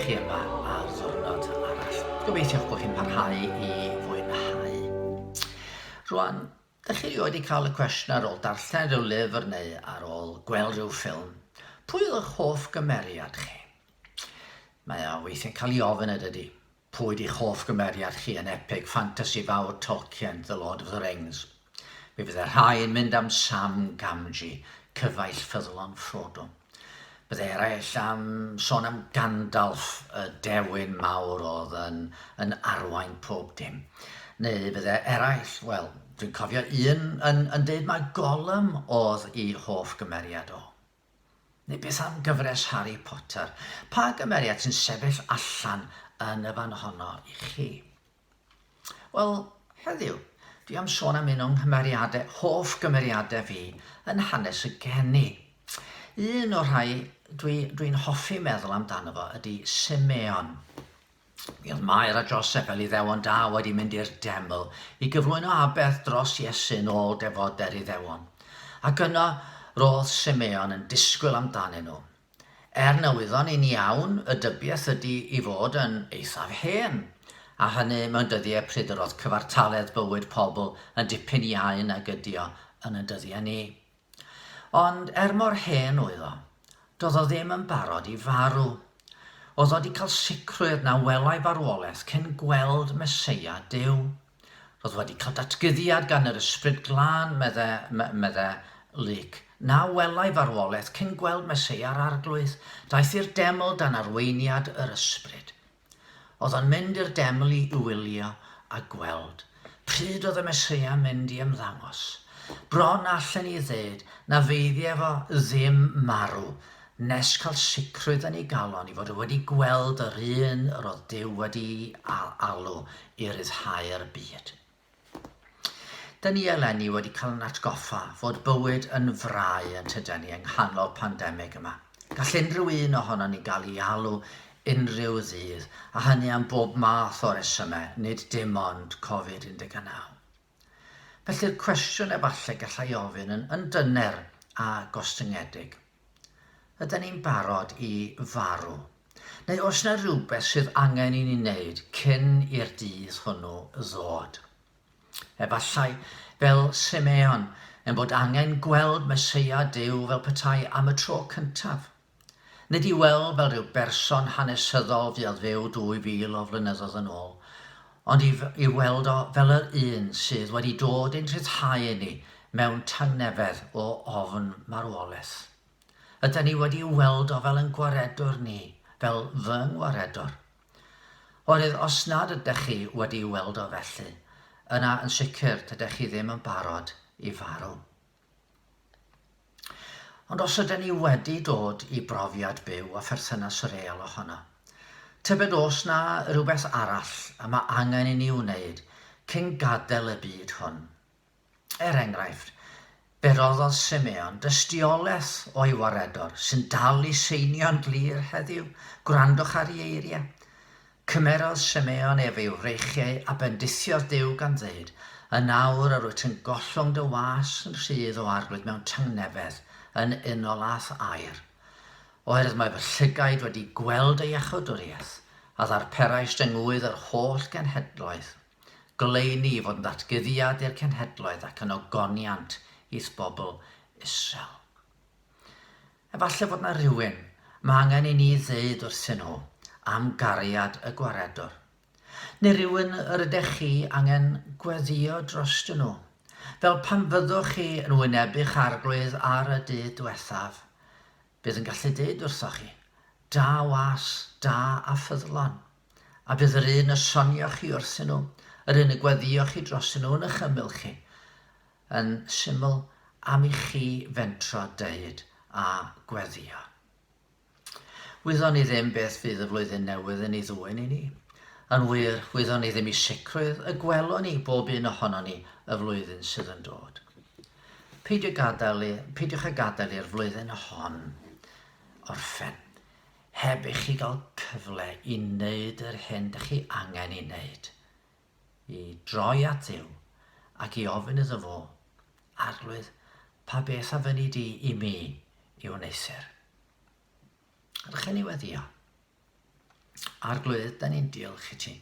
chi yma ar ddiwrnod arall. Gobeithio'ch bod chi'n parhau i fwynhau. Rwan, ydych chi erioed wedi cael y cwestiwn ar ôl darllen rhyw lyfr neu ar ôl gweld rhyw ffilm, pwy oedd eich hoff gymeriad chi? Mae o weithiau'n cael ei ofyn y dydy. Pwy 'di'ch hoff gymeriad chi yn epig ffantasi fawr Tolkien, The Lord of the Rings? Mi fydde rhai yn mynd am Sam Gamgee, cyfaill ffyddlon Frodo. Bydde eraill am sôn am Gandalf, y dewin mawr oedd yn, yn arwain pob dim. Neu bydde eraill, wel, dwi'n cofio un yn, yn deud mai Gollum oedd ei hoff gymeriad o. Neu beth am gyfres Harry Potter? Pa gymeriad sy'n sefyll allan yn y fan honno i chi? Wel, heddiw, dwi am sôn am un o'n nghymeriadau, hoff gymeriadau fi yn hanes y geni. Un o'r rhai dwi'n dwi, hoffi meddwl amdano fo ydy Simeon. Mi oedd Mair a Joseph fel Iddewon da wedi mynd i'r deml i gyflwyno aberth dros Iesu yn ôl defodau'r Iddewon. Ac yno roedd Simeon yn disgwyl amdanyn nhw. Er na wyddon ni'n iawn, y dybiaeth ydy i fod yn eithaf hen, a hynny mewn dyddiau pryd yr oedd cyfartaledd bywyd pobl yn dipyn iau nag ydy o yn y dyddiau ni. Ond er mor hen oedd o, doedd o ddim yn barod i farw. Oedd o 'di cael sicrwydd na welai farwolaeth cyn gweld Meseia Duw. Roedd wedi cael datguddiad gan yr Ysbryd Glân, medde, medde Luc, na welai farwolaeth cyn gweld Meseia'r Arglwydd. Daeth i'r deml dan arweiniad yr Ysbryd. Oedd o'n mynd i'r deml i wylio a gweld pryd oedd y Meseia mynd i ymddangos. Bron allen i ddeud na feiddia fo ddim marw nes cael sicrwydd yn ei galon i fod o wedi gweld yr un yr oedd Duw wedi'i alw i ryddhau'r byd. Dyn ni eleni wedi cael yn atgoffa fod bywyd yn frau yn tyden ni yng nghanol pandemig yma. Gall unrhyw un ohonon ni gael ei alw unrhyw ddydd, a hynny am bob math o resymau, nid dim ond Covid-19. Felly'r cwestiwn efallai gallai ofyn yn, yn dyner a gostyngedig. Ydan ni'n barod i farw? Neu oes 'na rywbeth sydd angen i ni wneud cyn i'r dydd hwnnw ddod? Efallai, fel Simeon, ein bod angen gweld Meseia Duw fel petai am y tro cyntaf. Nid i weld fel rhyw berson hanesyddol fuodd fyw 2,000 o flynyddoedd yn ôl, ond i, i weld o fel yr un sydd wedi dod i'n rhyddhau ni mewn tangnefedd o ofn marwolaeth. Ydan ni wedi weld o fel yn gwaredwr ni, fel fy ngwaredwr? Oherwydd os nad ydych chi wedi weld o felly, yna yn sicr dydych chi ddim yn barod i farw. Ond os ydyn ni wedi dod i brofiad byw a pherthynas real ohono, tybed oes na rywbeth arall y mae angen i ni wneud cyn gadael y byd hwn? Er enghraifft, fe roddodd Simeon dystiolaeth o'i waredor sy'n dal i seinio'n glir heddiw. Gwrandwch ar ei eiriau. Cymerodd Simeon ef ei wreichiau a bendithiodd Duw gan ddweud, Yn awr yr wyt yn gollwng dy was yn rhydd o Arglwydd mewn tangnefedd, yn unol â'th air. Oherwydd mae fy llygaid wedi gweld dy iachawdwriaeth, a ddarperaist yng ngŵydd yr holl genhedloedd. Goleuni i fod yn ddatguddiad i'r cenhedloedd ac yn ogoniant i'th bobl Israel. Efallai fod 'na rywun mae angen i ni ddeud wrthyn nhw am gariad y Gwaredwr. Neu rywun yr ydych chi angen gweddïo drostyn nhw. Fel pan fyddwch chi yn wynebu'ch Arglwydd ar y dydd diwethaf, bydd yn gallu deud wrthoch chi, Da was, da a ffyddlon. A bydd yr un y sonioch chi wrthyn nhw, yr un y gweddïoch chi drostyn nhw yn eich ymyl chi, yn syml am i chi fentro deud a gweddïo. Wyddon ni ddim beth fydd y flwyddyn newydd yn ei ddwyn i ni. Yn wir, wyddon ni ddim i sicrwydd y gwelwn ni bob un ohonon ni y flwyddyn sydd yn dod. Peidio gadael i, peidiwch â gadael i'r flwyddyn hon orffen heb i chi gael cyfle i wneud yr hyn dych chi angen ei wneud, i droi at Dduw ac i ofyn iddo fo, Arglwydd, pa beth a fynni di i mi i wneuthur? Rydych chi'n ei weddio. Arglwydd, da ni'n diolch i ti.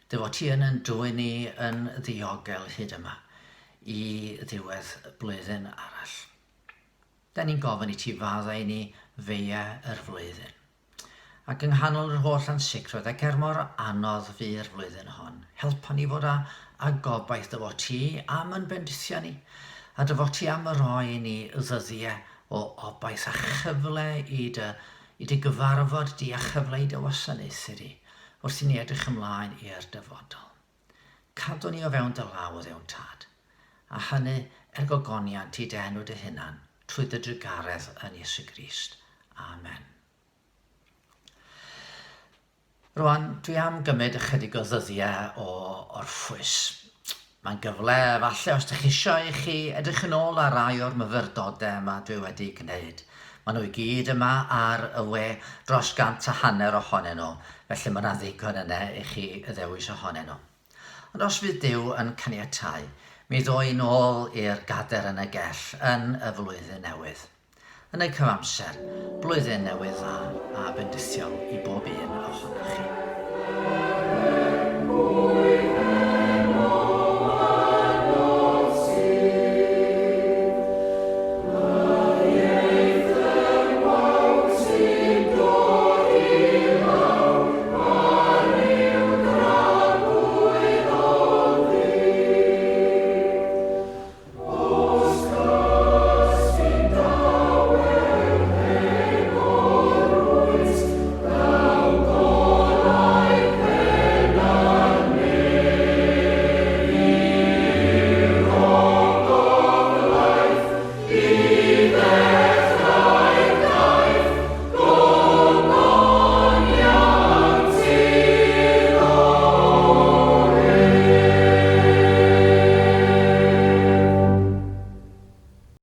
Dy fod ti yn yn dwyn ni yn ddiogel hyd yma i ddiwedd blwyddyn arall. Da ni'n gofyn i ti faddau i ni feia yr flwyddyn. Ac yng nghanol yr holl ansicrwydd ac er mor anodd fu'r flwyddyn hon, helpa ni fod â, â gobaith dy fod ti am yn bendithio ni, a dy fod ti am roi i ni ddyddiau o obaith a chyfle i dy, i dy gyfarfod di a chyfle i dy wasanaethu di, wrth i ni edrych ymlaen i'r dyfodol. Cadw ni o fewn dy law, o Dduw'n Tad, a hynny er gogoniant i dy enw dy hunan, trwy dy drugaredd yn Iesu Grist. Amen. Rwan, dwi am gymryd ychydig o ddyddiau o orffwys. Mae'n gyfle, falle, os ydych chi eisiau i chi edrych yn ôl ar rai o'r myfyrdodau yma dwi wedi gwneud. Maen nhw i gyd yma ar y we, dros 150 ohonyn nhw, felly mae yna ddigon yna i chi ddewis ohonyn nhw. Ond os fydd Duw yn caniatáu, mi ddo i'n ôl i'r gader yn y gell yn y flwyddyn newydd. Yn y cyfamser, blwyddyn newydd dda a bendithiol i bob un ohonoch chi.